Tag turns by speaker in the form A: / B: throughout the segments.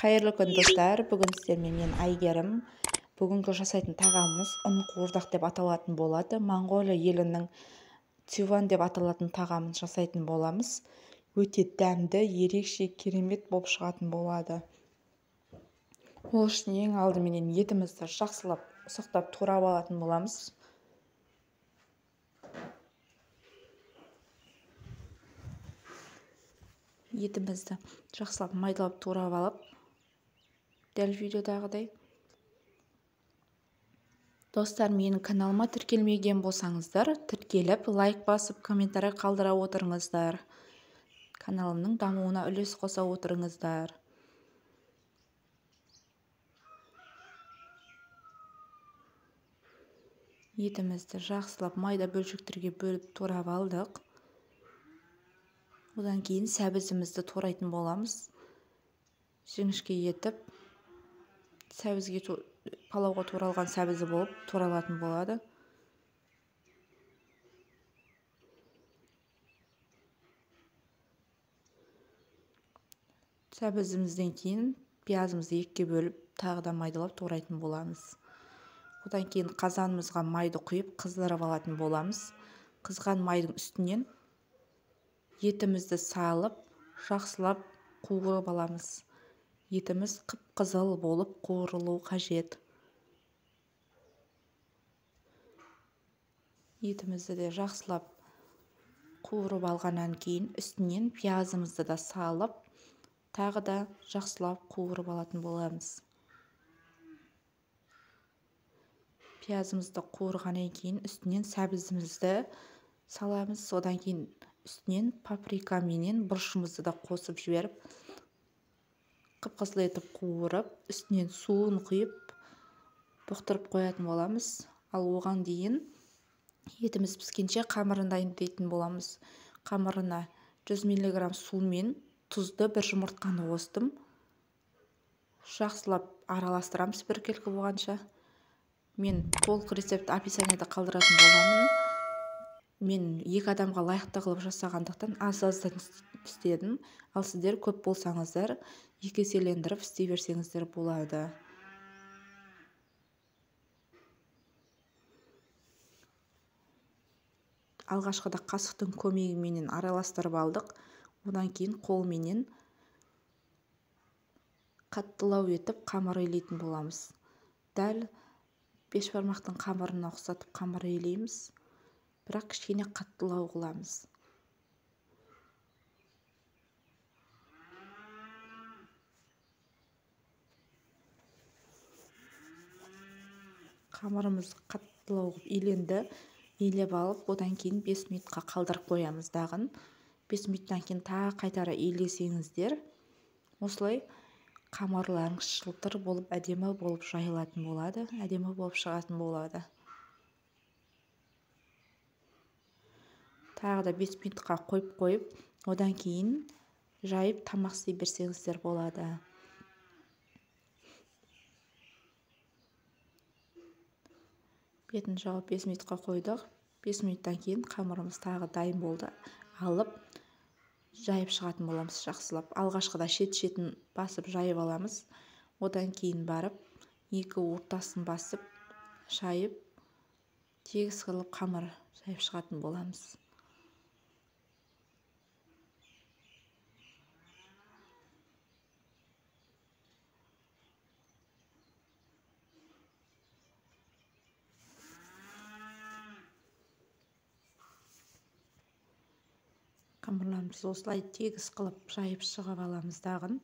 A: Қайырлы күн, достар. Бүгін сіздермен мен, Әйгерім. Бүгінгі жасайтын тағамымыз ұн қуырдақ деп аталатын болады. Моңғолия елінің цюван деп аталатын тағамын жасайтын боламыз. Өте дәмді, ерекше, керемет болып шығатын болады. Ол үшін ең алдыменен етімізді жақсылап ұсақтап турап алатын боламыз. Етімізді жақсылап майдалап турап алып, дәл видеодағыдай. Достар, менің каналыма тіркелмеген болсаңыздар, тіркеліп, лайк басып, комментарий қалдыра отырыңыздар. Каналымның дамуына үлес қоса отырыңыздар. Етімізді жақсылап майда бөлшектерге бөліп турап алдық. Одан кейін сәбізімізді турайтын боламыз. Жіңішке етіп, сәбізге, палауға туралған сәбізі болып туралатын болады. Сәбізімізден кейін пиязымызды екіге бөліп, тағы да майдалап турайтын боламыз. Одан кейін қазанымызға майды құйып, қыздырып алатын боламыз. Қызған майдың үстінен етімізді салып, жақсылап қуырып аламыз. Етіміз қып-қызыл болып қуырылу қажет. Етімізді де жақсылап қуырып алғаннан кейін үстінен пиязымызды да салып, тағы да жақсылап қуырып алатын боламыз. Пиязымызды қуырғаннан кейін үстінен сәбізімізді саламыз. Одан кейін үстінен паприка менен бұрышымызды да қосып жіберіп, қып-қызыл етіп қуырып, үстінен суын құйып, бұқтырып қоятын боламыз. Ал оған дейін етіміз піскенше қамырын дайындайтын боламыз. Қамырына 100 мг су мен тұзды, бір жұмыртқаны қостым. Жақсылап араластырамыз біркелкі болғанша. Мен толық рецепт описанияда қалдыратын боламын. Мен екі адамға лайықты қылып жасағандықтан аз-аздан істедім. Ал сіздер көп болсаңыздар, екі еселендіріп істей берсеңіздер болады. Алғашқыда қасықтың көмегіменен араластырып алдық. Одан кейін қолменен қаттылау етіп қамыр илейтін боламыз. Дәл бешбармақтың қамырына ұқсатып қамыр илейміз, бірақ кішкене қаттылау қыламыз. Қамырымыз қаттылау қылып иленді. Илеп алып, одан кейін 5 минутқа қалдырып қоямыз дағын. 5 минуттан кейін тағы қайтара илесеңіздер, осылай қамырларыңыз жылтыр болып, әдемі болып жайылатын болады, әдемі болып шығатын болады. Тағы да 5 минутқа қойып қойып, одан кейін жайып тамақ істей берсеңіздер болады. Бетін жауып 5 минутқа қойдық. 5 минуттан кейін қамырымыз тағы дайын болды. Алып жайып шығатын боламыз жақсылап. Алғашқыда шет-шетін басып жайып аламыз. Одан кейін барып екі ортасын басып жайып, тегіс қылып қамыр жайып шығатын боламыз. Қамырларымызды осылай тегіс қылып жайып шығып аламыз дағын.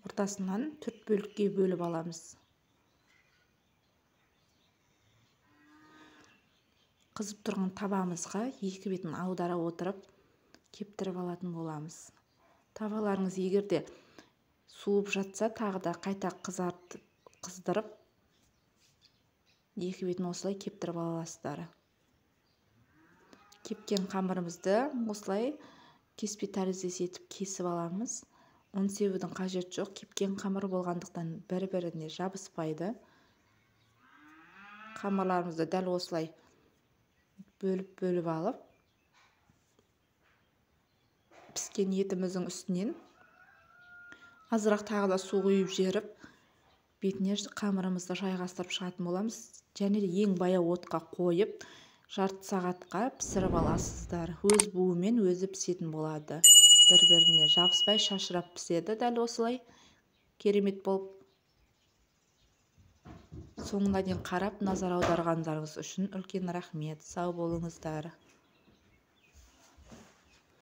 A: Ортасынан төрт бөлікке бөліп аламыз. Қызып тұрған табамызға екі бетін аудара отырып кептіріп алатын боламыз. Табаларыңыз егер де суып жатса, тағы да қайта қыздырып, екі бетін осылай кептіріп аласыздар. Кепкен қамырымызды осылай кеспе тәріздес етіп кесіп аламыз. Ұн себудің қажеті жоқ. Кепкен қамыр болғандықтан бір-біріне жабыспайды. Қамырларымызды дәл осылай бөліп-бөліп алып, піскен етіміздің үстінен Азырақ тағы да су құйып жіберіп, бетіне қамырымызды жайғастырып шығатын боламыз. Және де ең баяу отқа қойып, жарты сағатқа пісіріп аласыздар. Өз буымен өзі пісетін болады. Бір-біріне жабыспай шашырап піседі дәл осылай. Керемет болып. Соңына дейін қарап, назар аударғандарыңыз үшін үлкен рахмет. Сау болыңыздар.